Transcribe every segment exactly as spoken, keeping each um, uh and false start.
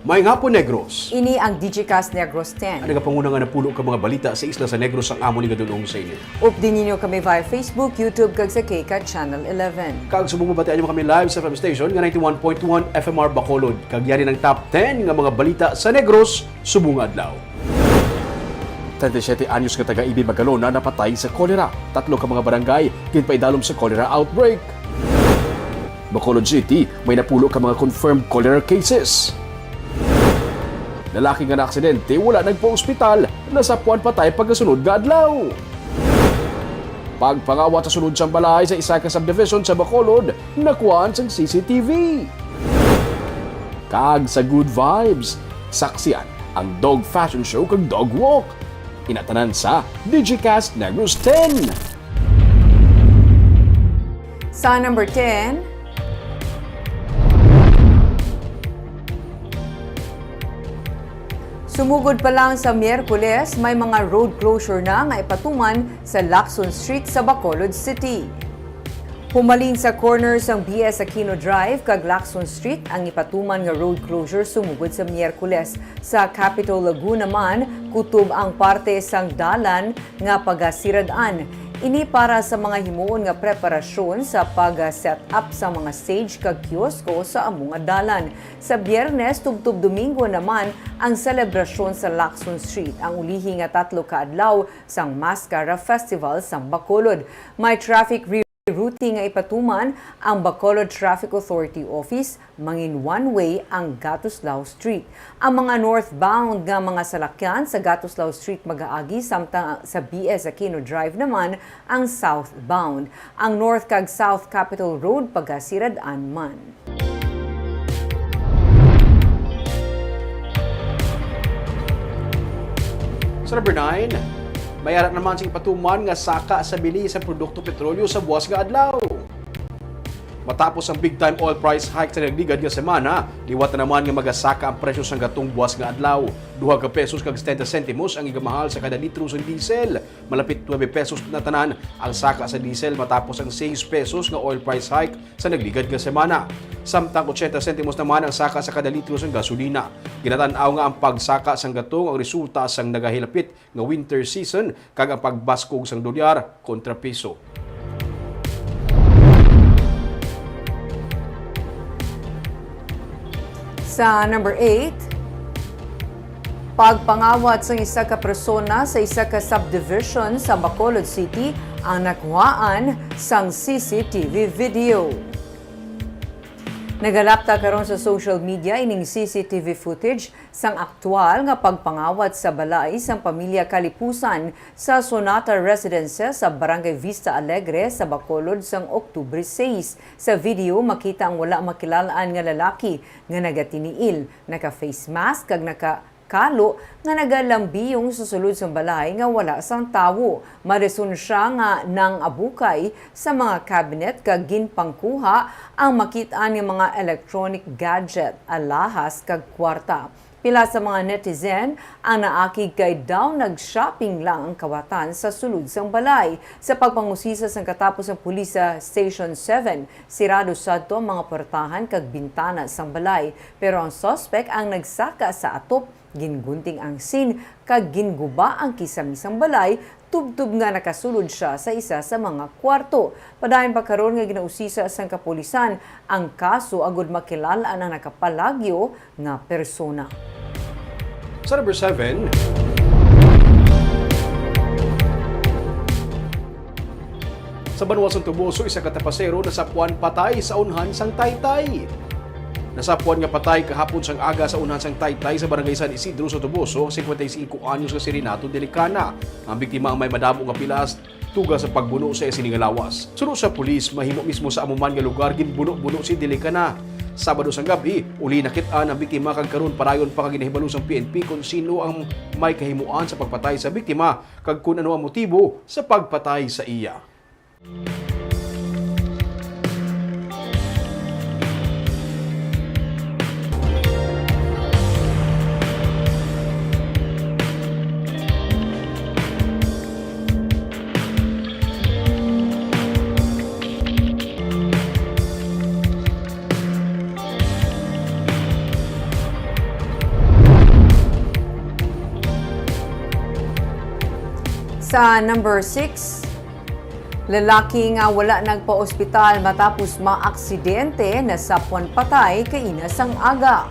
Maayong hapon, Negros. Ini ang Digicast Negros ten. Ang nagapanguna nga napulo ka mga balita sa isla sa Negros ang amon igadul-ong sa inyo. Updi ninyo kami via Facebook, YouTube, kag sa K CAT Channel eleven. Kag subong mabatian nyo kami live sa F M station nga ninety-one point one F M R Bacolod. Kag yari ang top ten nga mga balita sa Negros subong nga adlaw. Treinta y siete anyos nga taga Ibi, Magalona napatay sa kolera. Tatlo ka mga barangay ginpaidalom sa kolera outbreak. Bacolod City, may napulo ka mga confirmed cholera cases. Lalaki nga naaksidente, wala nagpa-ospital, nasapwan patay pagkasunod nga adlaw. Pagpangawat sa sulod sang balay sa isa ka subdivision sa Bacolod, nakuhaan sang C C T V. Kag sa Good Vibes, saksian ang dog fashion show kag dog walk. Ina tanan sa Digicast Negros ten. Sa number ten, sumugod pa lang sa Miyerkules, may mga road closure na nga ipatuman sa Lacson Street sa Bacolod City. Humalin sa corner sang B S Aquino Drive kag Lacson Street ang ipatuman nga road closure sumugod sa Miyerkules. Sa Capitol Laguna man, kutob ang parte sang dalan nga pagasirad-an. Ini para sa mga himuon nga preparasyon sa pag-set up sa mga stage kag kiosko sa amo nga dalan. Sa Biyernes tubtob Domingo naman ang selebrasyon sa Lacson Street, ang ulihi nga tatlo ka adlaw sang Mascara Festival sang Bacolod. May traffic rerouting nga ipatuman ang Bacolod Traffic Authority Office, mangin one-way ang Gatuslao Street. Ang mga northbound nga mga salakyan sa Gatuslao Street magaagi, samtang sa B S Aquino Drive naman ang southbound. Ang North kag South Capitol Road pagasirad-an man. Sa number nine, may ara naman sing ipatuman nga saka sa bili sa produkto petrolyo sa buwas nga adlaw. Matapos ang big time oil price hike sa nagligad nga semana, liwat na naman nga magasaka ang presyo sang gatong buwas nga adlaw. Duha ka pesos kag setenta sentimos ang igamahal sa kada litro sang diesel. Malapit nuebe pesos na tanan ang saka sa diesel matapos ang seis pesos nga oil price hike sa nagligad nga semana. Samtang ochenta sentimos naman ang saka sa kada litro sang gasolina. Ginatan-aw nga ang pagsaka sang gatong ang resulta sang nagahilapit nga winter season kag ang pagbaskog sang dolyar kontra piso. Sa number eight, pagpangawat sang isa ka persona sa isa ka subdivision sa Bacolod City ang nakuhaan sang C C T V video. Nagalapta karon sa social media ining C C T V footage sang aktual nga pagpangawat sa balay sang pamilya Kalipusan sa Sonata Residences sa Barangay Vista Alegre sa Bacolod sang Oktubre sais. Sa video, makita ang wala makilal-an nga lalaki nga nagatiniil, naka-face mask kag nakakalo nga nagalambiyong sa sulod sang balay nga wala sang tawo. Marason sia nga nang-abukay sa mga cabinet kag ginpangkuha ang makit-an nga mga electronic gadget, alahas kag kwarta. Pila sa mga netizen ang naakig kay daw nag-shopping lang ang kawatan sa sulod sang balay. Sa pagpangusisa sang katapos sang pulis sa Station seven, sirado sadto ang mga portahan kag bintana sang balay. Pero ang suspect ang nagsaka sa atop, gingunting ang scene kag ginguba ang kisame sang balay, tubtob nga nakasulod sia sa isa sa mga kwarto. Padayon pa karon nga ginausisa sang kapulisan ang kaso agud makilal-an ang nakapalagyo nga persona. Sa number seven, sa banwa sang Toboso, isa ka tapasero nasapwan patay sa unhan sang taytay. Nasapwan nga patay kahapon sang aga sa unhan sang taytay sa Barangay San Isidro sa Toboso, singkwenta y singko anyos nga si Renato Delicana. Ang biktima ang may madamo nga pilas tungod sa pagbuno sa iya sini nga lawas. Suno sa pulis, mahimo mismo sa amo man nga lugar ginbuno-buno si Delicana. Sabado sang gab-i, uli nakit-an ang biktima kag karon padayon pa nga ginahibalo sang P N P kon sino ang may kahimuan sa pagpatay sa biktima kag kon ano ang motibo sa pagpatay sa iya. Sa number six, lalaki nga wala nagpa-ospital matapos maaksidente nasapwan patay kaina sang aga.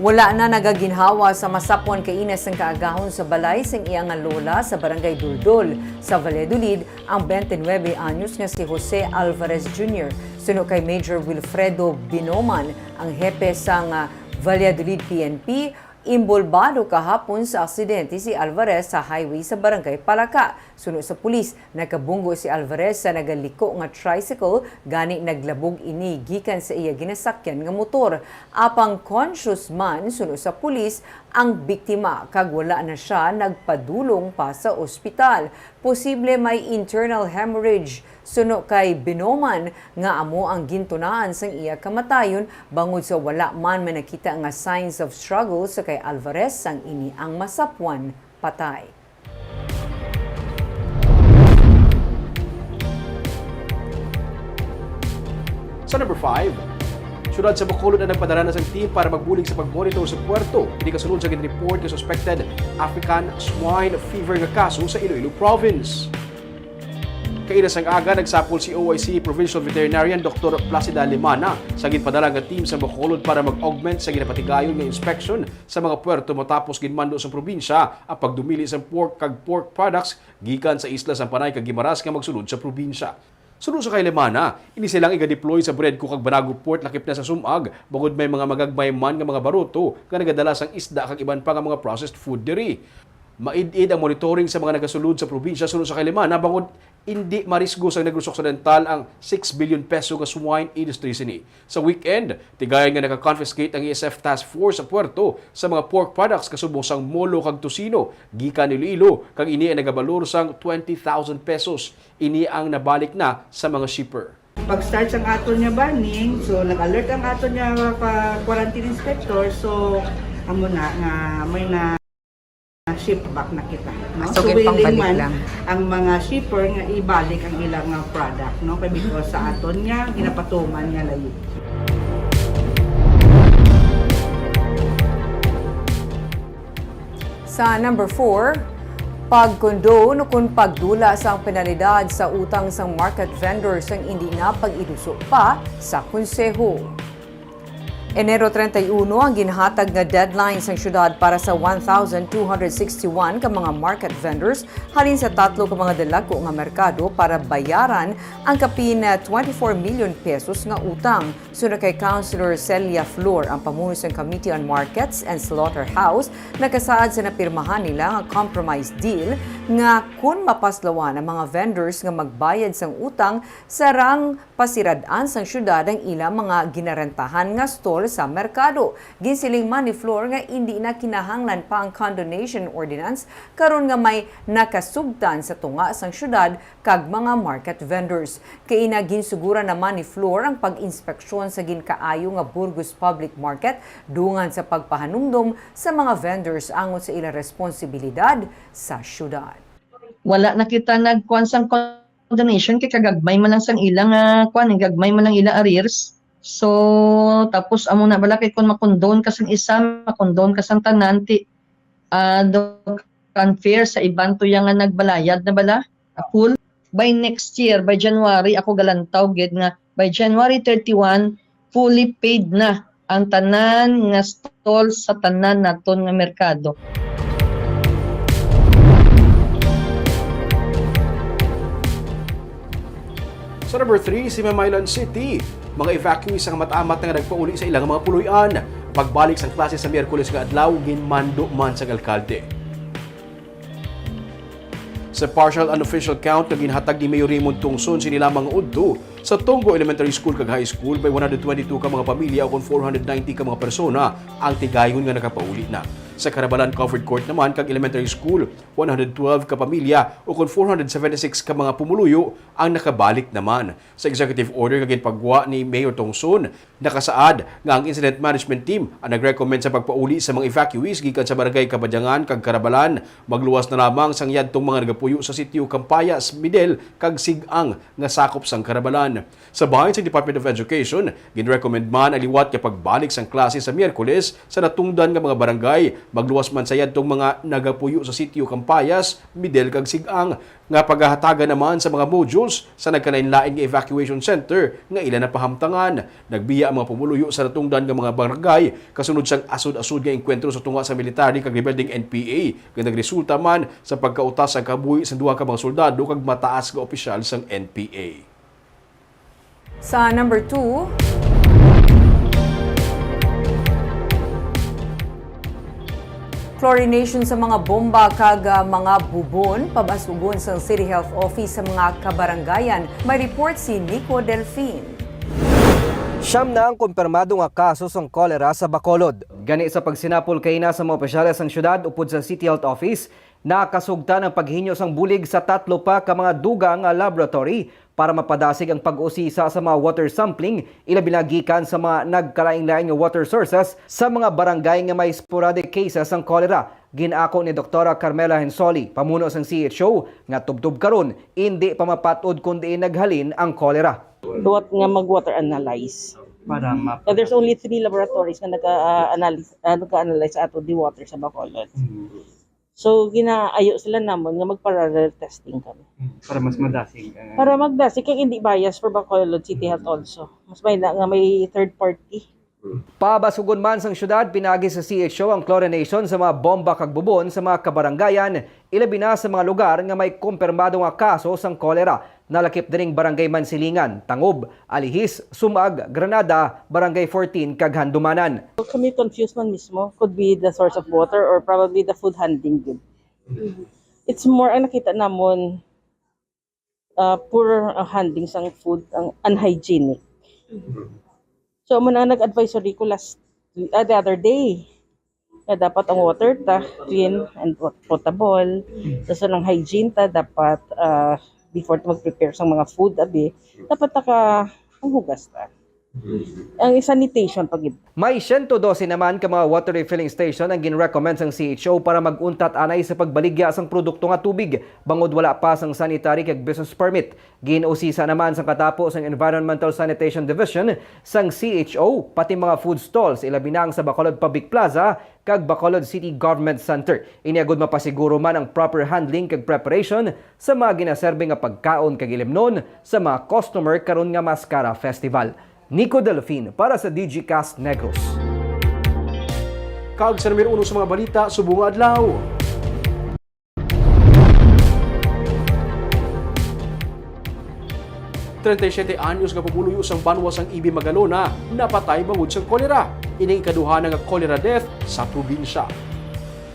Wala na nagaginhawa sa masapwan kaina sang kaagahon sa balay sang iya nga lola sa Barangay Duldul sa Valladolid ang twenty-nine anyos nga si Jose Alvarez Junior. Suno kay Major Wilfredo Binoman, ang hepe sang, ah, Valladolid P N P, imbolbado kahapon sa aksidente si Alvarez sa highway sa Barangay Palaka. Suno sa pulis, nagkabunggo si Alvarez sa nagaliko nga tricycle, gani naglabog ini gikan sa iya ginasakyan nga motor. Apang conscious man, suno sa pulis, ang biktima kag wala na sia nagpadulong pa sa ospital. Posible may internal hemorrhage, suno kay Binoman, nga amo ang gintunaan sang iya kamatayon, bangod sa wala man may nakita nga signs of struggle sa kay Alvarez sang ini ang masapwan patay. Sa number five, siyudad sa Bacolod ang nagpadala na sang team para magbulig sa pagmonitor sa puerto. Ini kasunod sa ginreport nga suspected African swine fever nga kaso sa Iloilo Province. Kaina sang aga, nagsapol si O I C Provincial Veterinarian Doctor Placida Limana sa ginpadala nga team sa Bacolod para mag-augment sa ginapatigayon nga inspeksyon sa mga puerto matapos ginmando sa probinsya ang pagdumili sa pork kag pork products gikan sa isla sang Panay kag Guimaras nga magsulod sa probinsya. Suno sa kay Limana, ini silang iga-deploy sa Bredco kag Banago Port lakip na sa sum-ag, bangod may mga magagmay man nga mga baruto nga nagadala sang isda kag iban pa nga mga processed food diri. Maid-id ang monitoring sa mga nagasulod sa probinsya, suno sa kay Limana, bangod indi marisgo sang Negros Occidental ang six billion peso nga swine industry sini. Sa weekend, tigayon nga naka-confiscate ang E S F Task Force sa puerto sa mga pork products kasubong sang molo kag tocino gikan Iloilo, kag ini ay nagabalor sang twenty thousand pesos. Ini ang nabalik na sa mga shipper. Pag-start ang aton nga banning, so nag-alert ang aton nga pa-, quarantine inspector, so amo na nga may na ship back na kita, no? So, willing man ang mga shipper nga ibalik ang ilang nga product, no? Kay because sa aton nga ginapatuman nga layo. Sa number four, pag-condone o kon pagdula sang penalidad sa utang sang market vendors ang indi na pag-iduso pa sa konseho. Enero treinta y uno ang ginhatag nga deadline sang syudad para sa one thousand two hundred sixty-one ka mga market vendors halin sa tatlo ka mga dalagko nga merkado para bayaran ang kapin twenty-four million pesos nga utang. Suno kay Councilor Celia Flor, ang pamuno sang Committee on Markets and Slaughterhouse, nakasaad sa napirmahan nila nga compromise deal nga kun mapaslawan ang mga vendors nga magbayad sang utang, sarang pasirad-an sang syudad ang ilang mga ginarentahan nga stall sa merkado. Ginsiling man ni Flor nga indi na kinahanglan pa ang condonation ordinance karon nga may nakasugtan sa tunga sang syudad kag mga market vendors. Kaina ginsuguran naman ni Flor ang pag-inspeksyon sa ginkaayo nga Burgos Public Market dungan sa pagpahanumdom sa mga vendors angot sa ila responsibilidad sa syudad. Wala na kita nagkuan sang condonation kay kagagmay man lang sang ilang, ah, kuan, eh, gagmay man lang ilang arrears. So, tapos amo na bala kay kung makondon ka sang isa, makondon ka sang tanan, ti, ah, do unfair sa iban to yang nga nagbalayad na bala, a full. By next year, by January, ako galantaw gid nga by January thirty-one, fully paid na ang tanan nga stall sa tanan naton nga merkado. Sa number three, si Mamaylan City. Mga evacuees ang amat-amat nga nagpauli sa ilang mga puloy-an. Pagbalik sang klase sa Miyerkules nga adlaw, ginmando man sang alkalde. Sa partial unofficial count nga ginhatag ni Mayor Raymond Tungson sini lamang nga udto, sa Tonggo Elementary School kag High School may one hundred twenty-two ka mga pamilya ukon four hundred ninety ka mga persona ang tigayon nga nakapauli na. Sa Carabalan Covered Court naman kag Elementary School, one hundred twelve ka pamilya ukon four hundred seventy-six ka mga pumuluyo ang nakabalik naman. Sa executive order nga ginpagwa ni Mayor Tongson, nakasaad nga ang incident management team ang nag-recommend sa pagpauli sa mga evacuees gikan sa Barangay Kabadyangan kag Carabalan, magluwas na lamang sang yadtong mga nagapuyo sa sitio Campayas, Midel, kag Sig-ang nga sakop sang Carabalan. Sa bahin sa Department of Education, ginrecommend man ang liwat nga pagbalik sang klase sa Miyerkules sa natungdan nga mga barangay, Magluwas man sa yadtong mga nagapuyo sa sitio Campayas, Midel kag Sig-ang, nga pagahatagan naman sa mga modules sa nagkalain-lain nga evacuation center nga ila napahamtangan. Nagbiya ang mga pumuluyo sa natungdan nga mga barangay kasunod sang asod-asod nga engkwentro sa tunga sa military kag rebelde nga N P A, nga nagresulta man sa pagkautas sang kabuhi sang duha ka mga soldado kag mataas nga opisyal sang N P A. Sa number two, chlorination sa mga bomba kag, ah, mga bubon, pabasugon sang City Health Office sa mga kabarangayan. May report si Nico Delfin. Siyam na ang kumpirmado nga kaso sang kolera sa Bacolod. Gani, sa pagsinapol kaina sa mga opisyales sang syudad upod sa City Health Office, nakasugtan ang paghinyo sang bulig sa tatlo pa ka mga dugang nga laboratory para mapadasig ang pag-usisa sa mga water sampling, ilabi na gikan sa mga nagkalainlain nga water sources sa mga barangay nga may sporadic cases sang kolera. Gin-ako ni Doktora Carmela Hensoli, pamuno sang C H O, nga tubtob karon indi pa mapat-od kon diin naghalin ang kolera. Duwat nga mag-water analyze. Para map- So there's only three laboratories nga nag-analyze uh, nag-analyze ato di water sa Bacolod. Mm. So ginaayo sila namon nga mag-parallel testing kami. Para mas madasig. ah, Para magdasig kay hindi bias for Bacolod City Health also. Mas may na nga may third party. Pabasugon man sang syudad, pinaagi sa C H O ang chlorination sa mga bomba kag bubon sa mga kabarangayan, ilabi na sa mga lugar nga may kumpirmado nga kaso sang kolera. Nalakip diri ang Barangay Mansilingan, Tangob, Alihis, Sumag, Granada, Barangay fourteen, kag Handumanan. So, kami confused man mismo. Could be the source of water or probably the food handling gid. It's more ang nakita namon uh, poor ang handling sang food, ang unhygienic. So, amo na ang nag-advisory ko last, uh, the other day, nga dapat ang water ta clean and pot- potable. Tapos ang hygiene ta dapat uh, before ta mag-prepare sa mga food, abi, dapat naka ang hugas ta. Ang sanitation pag May siyento dose naman ka mga water refilling station ang gin-recommend sang C H O para mag-untat anay sa pagbaligya sang produkto nga tubig, bangod wala pa sang sanitary kag business permit. Gin-usisa naman sang katapo sang Environmental Sanitation Division sang C H O pati mga food stalls, ilabi na ang sa Bacolod Public Plaza kag Bacolod City Government Center. Ini agud mapasiguro man ang proper handling kag preparation sa mga ginaserbi nga pagkaon kag ilimnon sa mga customer karon nga Mascara Festival. Nico Delfin para sa Digicast Negros. Kag sa numero uno sa mga balita subong nga adlaw. Treinta y siete anyos nga pumuluyo sang banwa sang Ibi Magalona napatay bangod sang kolera. Ini ang ikaduha na nga cholera death sa probinsya.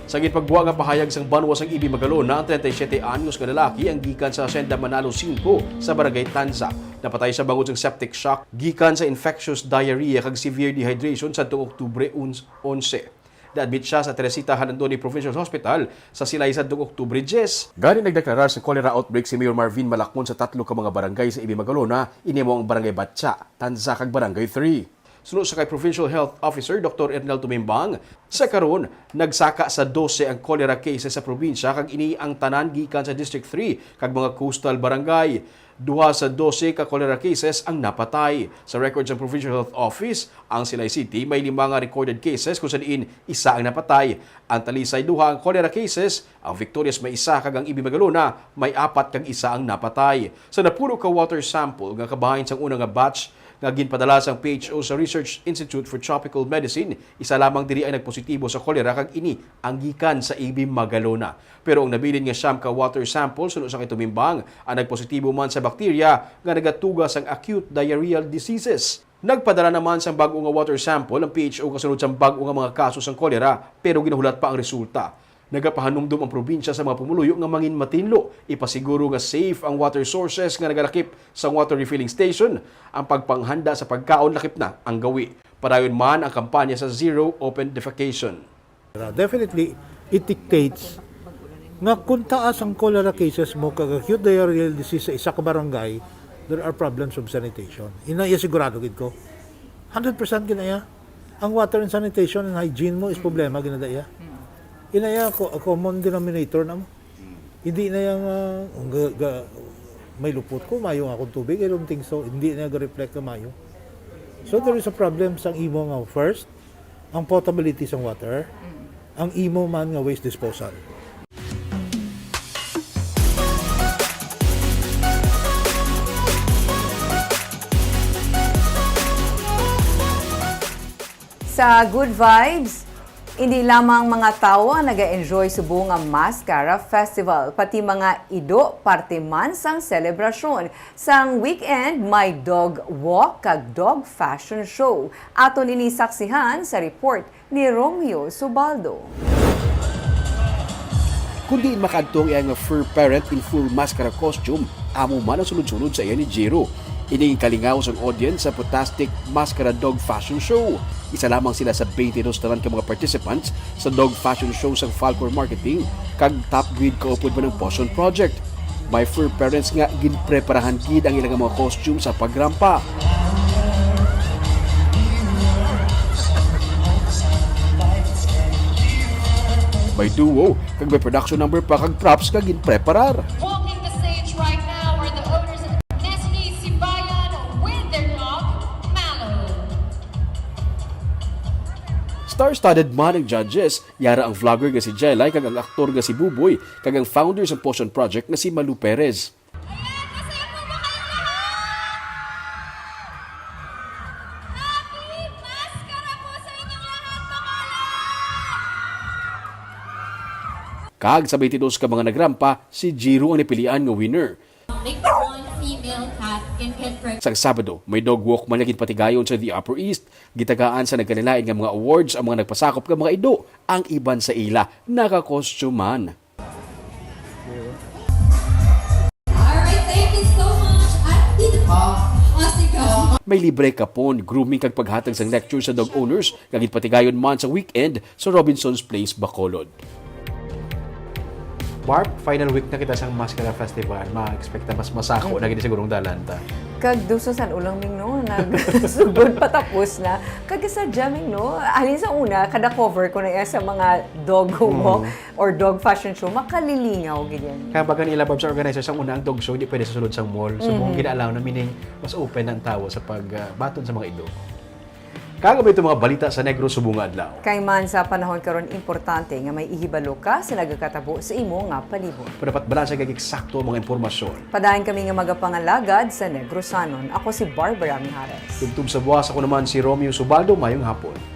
Sa ginpagwa nga pahayag sang banwa sang Ibi Magalona, ang treinta y siete anyos nga lalaki ang gikan sa Hacienda Manalo Cinco sa Barangay Tanza. Napatay sa bangod sang septic shock gikan sa infectious diarrhea kag severe dehydration sadtong Oktubre onse. Na-admit siya sa Teresita Jalandoni Provincial Hospital sa Silay sadtong Oktubre diyes. Gani nagdeklarar sa cholera outbreak si Mayor Marvin Malacmon sa tatlo ka mga barangay sa Ibi Magalona, ini mao ang Barangay Batya, Tanza kag Barangay three. Suno sa kay Provincial Health Officer Doktor Ernel Tumimbang, sa karon, nagsaka sa dose ang cholera cases sa probinsya kag ini ang tanan gikan sa District three kag mga coastal barangay. Duha sa dose ka cholera cases ang napatay. Sa record sa Provincial Health Office, ang Silay City may lima nga recorded cases kung sa diin isa ang napatay. Ang Talisay duha ang cholera cases, ang Victorias may isa kag ang Ibi Magalona may apat kag isa ang napatay. Sa napulo ka water sample nga kabahin sang una nga batch nga ginpadala sang P H O sa Research Institute for Tropical Medicine, isa lamang diri ang nagpositibo sa cholera kag ini ang gikan sa Ibi Magalona. Pero ang nabilin nga siyam ka water sample suno sa kay Tumimbang ang nagpositibo man sa bakterya nga nagatuga sang acute diarrheal diseases. Nagpadala naman sang bag-o nga water sample ang P H O kasunod sang bag-o nga mga kaso sang kolera, pero ginahulat pa ang resulta. Nagapahanumdom ang probinsya sa mga pumuluyo nga mangin matinlo, ipasiguro nga safe ang water sources nga nagalakip sang water refilling station, ang pagpanghanda sa pagkaon lakip na ang gawi. Padayon man ang kampanya sa Zero Open Defecation. Definitely, it dictates nga kung taas ang cholera cases mo kag acute diarrheal disease sa isa ka barangay, there are problems of sanitation. Ina iya sigurado gid ko. Hundred percent gid na iya. Ang water and sanitation and hygiene mo is problema gid na iya. Ina iya co- common denominator na mo. Hindi na yang ah, ga- ga- may lupot ko, mayo nga akong tubig, I don't think so. Hindi na ga-reflect na mayo. So there is a problem sa imo nga first, ang potability sang water. ang imo man nga waste disposal. Sa Good Vibes, hindi lamang mga tawo ang nag-enjoy subong nga Mascara Festival, pati mga ido parte man sang selebrasyon. Sang weekend, may dog walk kag dog fashion show. Aton ini saksihan sa report ni Romeo Subaldo. Kundi makadto ang iya nga fur parent in full mascara costume, amo man ang sulod-sulod sa iya ni Jiro. Ini ginkalingaw sang audience sa Putastic Mascara Dog Fashion Show. Isa lamang sila sa twenty-two tanan ka mga participants sa dog fashion show sang Falcor Marketing kag top grade kaupod man ang Potion Project. May fur parents nga ginpreparahan gid ang ilang mga costume sa pagrampa. May duo, kag may production number pa kag props nga ginpreparar. Walking the stage right now are the owners of Nestle Sibayan with their dog, Mallow. Star-studded man ang judges, yara ang vlogger nga si Jelay kag ang aktor nga si Buboy kag ang founder sang Potion Project nga si Malu Perez. Ayan, masaya po ba kayong lahat? Happy Maskara po sa inyong lahat, pangalan! Kag sa twenty-two ka mga nagrampa, si Jiro ang napilian nga winner. Only one female cat can get pregnant. Sang Sabado, may dog walk man nga ginpatigayon sa The Upper East. Gitagaan sa nagkalain-lain nga mga awards ang mga nagpasakop nga mga ido, ang iban sa ila nakakostuman. Alright, thank you so much. At dito po, ah, si Gus. May libre kapon, grooming kag paghatag sang lecture sa dog owners nga ginpatigayon man sa weekend sa Robinson's Place, Bacolod. Barb, final week na kita sang Mascara Festival. Ma-expect na mas masako na gid siguro ang dalan ta. Kag duso san ulang ming no, nagsugod patapos na. Kag sa jamming no, alin sa una, kada cover ko na iya sa mga dog walk or dog fashion show, makalilingaw gid yan. Kaya baga nila, Barb, sa organizer, sang una ang dog show, hindi pwede sa sulod sang mall. So, mm-hmm. Ginalaw na, meaning, mas open ang tawo sa pag, ah, baton sa mga ido. Kag amo ito mga balita sa Negros subong nga adlaw. Kay man sa panahon karon, importante nga may ihibalo ka sa nagakatabo sa imo nga palibot. Para dapat balanse kag eksakto ang mga impormasyon. Padayon kami nga magapangalagad sa Negrosanon. Ako si Barbara Mijares. Tubtob sa buwas, ako naman si Romeo Subaldo. Mayong hapon.